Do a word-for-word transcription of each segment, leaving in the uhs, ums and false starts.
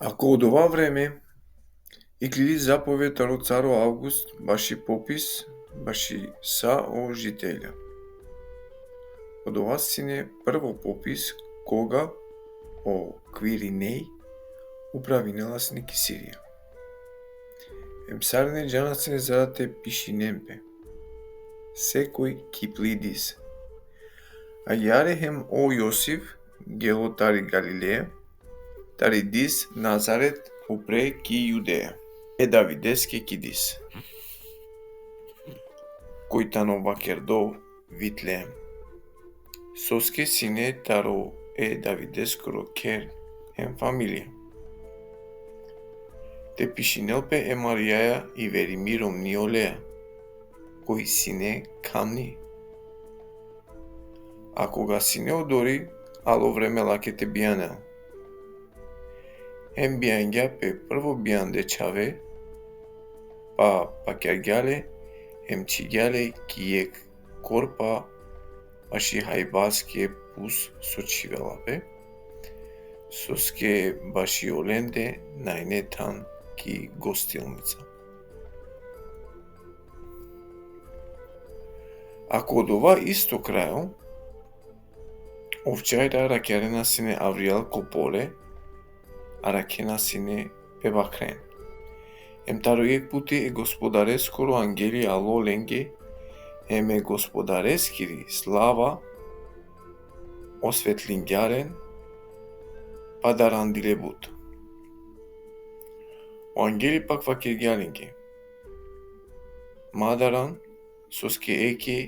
A ko odova vreme iklili zapoved taro caro Avgust baši popis baši sa o žitelja. Odova sine prvo popis koga o Kvirinej upravinela sine ki Sirija. Em sarine džana sine za da te pišinen pe, sekoj ki pli dis. Agjaar hem o Josif gelo tari Galileja, tari dis Nazaret upre ki Judeja, e Davideske ki dis, koj tano vakerdo Vitleem, soske sine taro e Davideskoro kher hem familija. Te pišinel pe e Marijaja i verimi romni oleja, koj sine kamni. A koga sine odori, alo vreme lake te bijanel. Hem bijangja pe prvo bijande čhave, pa pakjargja le, hem čhigja le ki jekh korpa baši hajbaske pus so čhivela pe, soske baši olende na ine than ki gostilnica. A ko odova isto krajo, ovčajra rakjarena sine avrijal ko pole, a rakhena sine pe bakren. Em taro jekh puti e Gospodareskoro angeli alo lenge, em e Gospodareskiri slava osvetlingja len, pa darandile but. O angeli pak vakergja lenge: Ma daran, soske eke,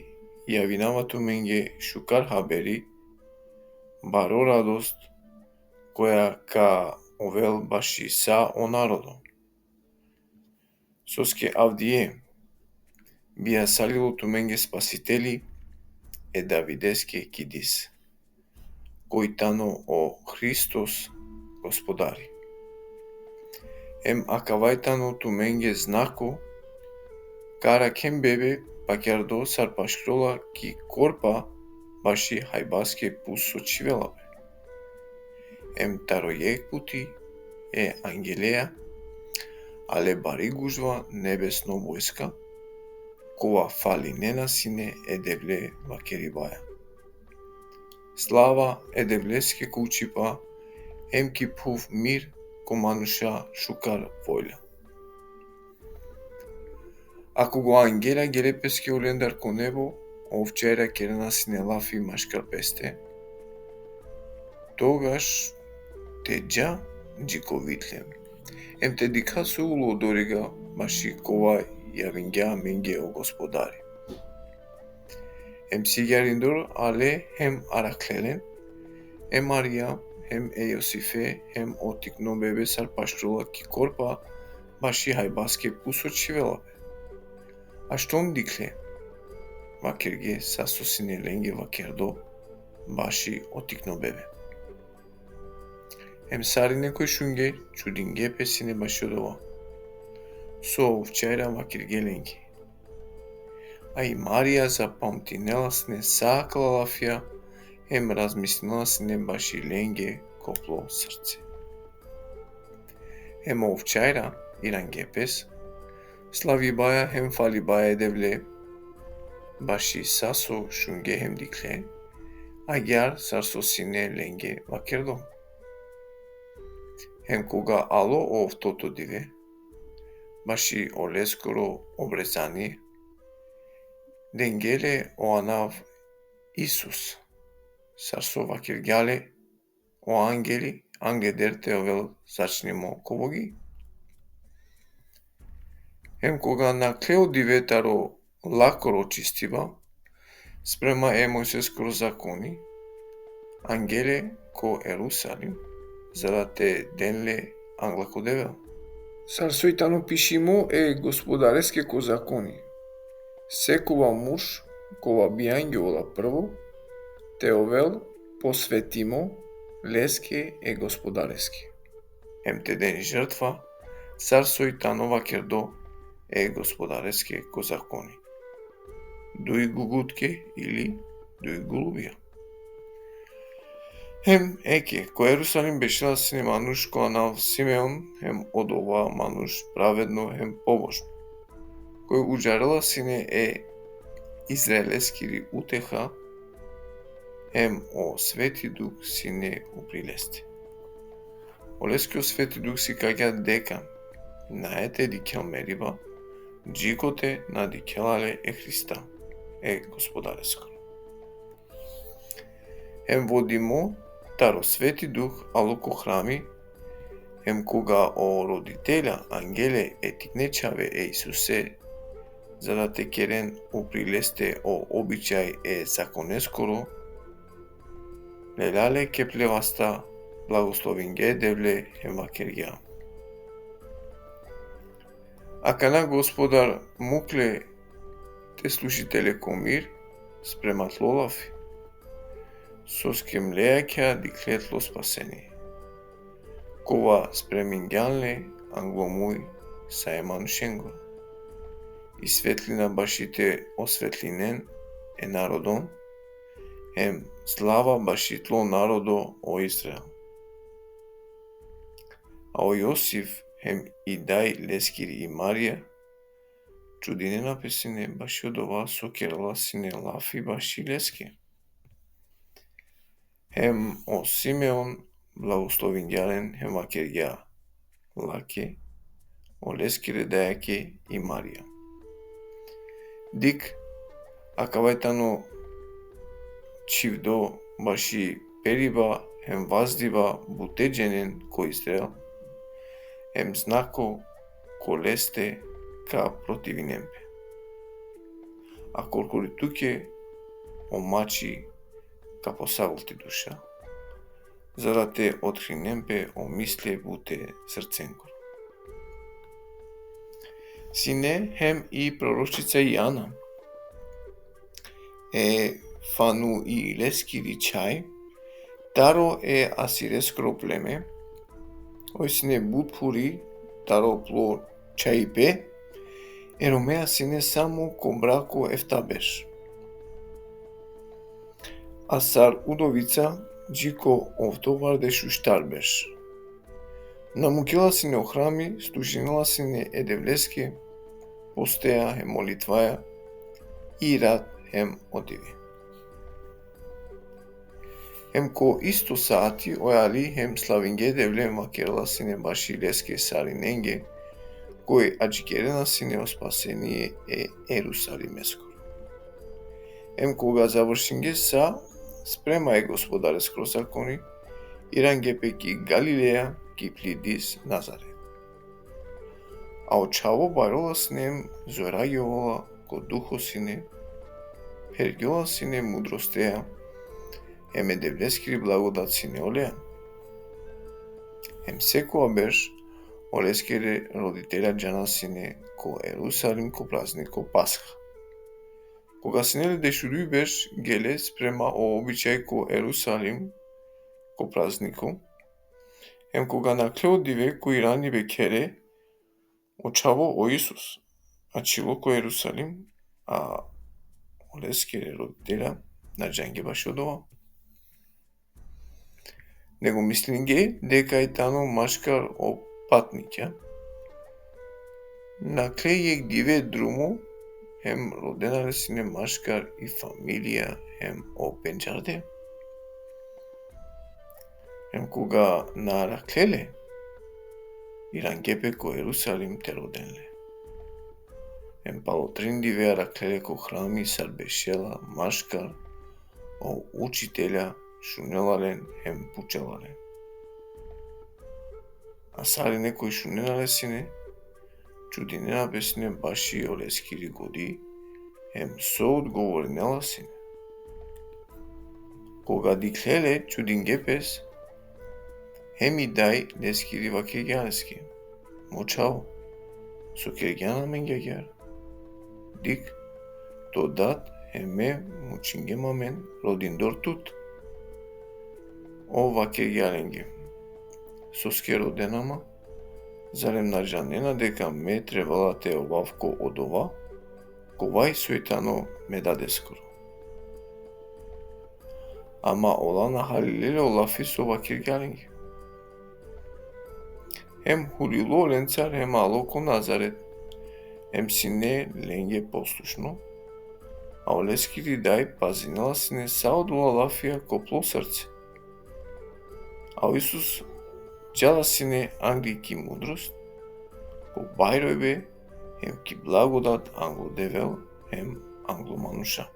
javinava tumenge šukar haberi, baro radost, koja ka ovel baši sa o narodo. Soske avdive bijasalilo tumenge Spasiteli, e Davideske ki dis, koj tano o Hristos Gospodari. Em akavaj tano tumenge znako: ka arakhen bebe pakjardo sar pašljola ki korpa baši hajbaske pus so čhivela pe. Em taro jekh puti e angeleja ale bari gužva nebesno vojska, kova falinena sine e Devle vakeribaja: Slava e Devleske ko učipa, em ki phuv mir, ko manuša šukar volja. A koga o angela gele peske olendar ko nebo, o ovčajra kerena sine lafi maškar peste: Togaš te dža dži ko Vitleem, em te dikha so ulo odoriga, baši kova javingja amenge o Gospodari. Em sigjarindor ale hem arakhle len, e Marija hem e Josife, hem o tikno bebe sar pašljola ki korpa baši hajbaske pus so čhivela pe. A štom dikhle, vakerge sa so sine lenge vakerdo baši o tikno bebe. Em sarine koj šunge, čudinge pe sine baši odova so o ovčajra vakerge lenge. A i Marija zapamtinela sine sa akala lafija, em razmislinela sine baši lenge ko plo srce. Em o ovčajra irange pes, slavibaja hem falibaja e Devle baši sa so šunge hem dikhle, agjaar sar so sine lenge vakerdo. Em koga alo o oftoto dive, baši oleskoro obrezanie, denge le o anav Isus, sar so vakergja le o angeli, angleder te ovel začnimo ko vogi. Em koga nakhle o dive taro lakoro očistiba, sprema e Mojseskoro zakoni, ange le ko Erusalim, za da te den le angla ko Devel. Sar soj tano pišimo e Gospodareske ko zakoni: Sekova murš kova bijangjola prvo, te ovel posvetimo leske e Gospodareske, em te den žrtva, sar soj tano vakerdo e Gospodareske ko zakoni: Duj gugutke ili duj golubija. Hem eke, ko Jerusalim bešela sine manuš ko anav Simeon, hem odova manuš pravedno hem pobožno, koj udžarela sine e Izraeleskiri uteha, hem o Sveti Duh sine upri leste. Oleske o Sveti Duh sikagja deka nae te dikhel meriba, džikote na dikhela le e Hrista, e Gospodareskoro. Hem vodimo taro Sveti Duh alo ko hrami, hem koga o roditelja angje le e tikne čhave e Isuse, za da te keren upri leste o običaj e zakoneskoro, lelja le ke ple vasta, blagoslovingja e Devle hem vakergja: Akana Gospodar mukle te služitele ko mir sprema tlo lafi, soske mleja kja dikhle tlo spasenie, kova spremingjan le anglo muj sa e manušengoro, i svetlina baši te osvetlinen e narodon, hem slava baši tlo narodo, o Izrael. A o Josif hem i daj leskiri i Marija čudinena pe sine baši odova so kerela sine lafi baši leske. Hem o Simeon blagoslovingja len hem vakergja lake, oleskere dajake i Marija: Dikh, akava i tano čhivdo baši periba hem vazdiba bute dženen ko Izrael, hem znako ko leste ka protivinen pe. A korkori tuke o mači ka posavol ti duša, za da te otkrinen pe o misle bute srcengoro. Sine hem i proročica i Ana, e Fanuileskiri čhaj, taro e Asireskoro pleme, oj sine but phuri taro plo čhajpe, e Romea sine samo ko brako efta berš. A sar udovica dži ko ovtovardeš u štar berš. Na mukela sine o hrami, služinela sine e Devleske, postea hem molitvaja, i rat hem o dive. Hem ko isto saati oj ali hem slavingje Devle, vakerela sine baši leske sarinenge, koj adžikerena sine o spasenie e Jerusalimeskoro. Hem koga završingje sa sprema e Gospodareskoro zakoni, irangje pe ki Galileja, ki pli diz Nazaret. A o čhavo bajrola sine hem zoragjola ko duho sine, phergjola sine mudrostea, hem e Devleskiri blagodat sine oleja. Hem sekoja berš oleskere roditelja džana sine ko Jerusalim ko prazniko Pasha. Koga sine le dešuduj berš, gele sprema o običaj ko Jerusalim ko prazniko. Hem koga nakhle o dive ko iranibe khere, o čhavo o Isus ačhilo ko Jerusalim, a oleskere roditelja na džangje bašo odova. Nego mislingje deka i tano maškar o patnikja. Nakhle jekh dive drumo, hem rodena le sine maškar i familija hem o pendžarde. Hem koga na arakhle le, irangje pe ko Jerusalim te roden le. Hem palo trin dive arakhle le ko hrami sar bešela maškar, o učitelja šunela len hem pučela len. A sarine koj šunena le sine, čudinena pe sine baši oleskiri godi, hem so odgovorinela sine. Koga dikhle le, čudingje pes, hem i daj leskiri vakergja leske: Mo čhavo, so kergjan amenge agjaar? Dikh, to dad hem me mučingjem amen rodindor tut. Ov vakergja lenge: Soske rodena ma? Zarem na džanena deka me trebela te ovav ko odova, kova i soj tano me dadeskoro? ama ola na halile le o lafi so vakergja lenge. Hem hulilo lencar hem alo ko Nazaret, hem sine lenge poslušno, a oleskiri daj pazinela sine sa odola lafija ko plo srce. A o Isus džala sine angli ki mudrost, ko bajrojbe, hem ki blagodat anglo Devel, hem anglo manuša.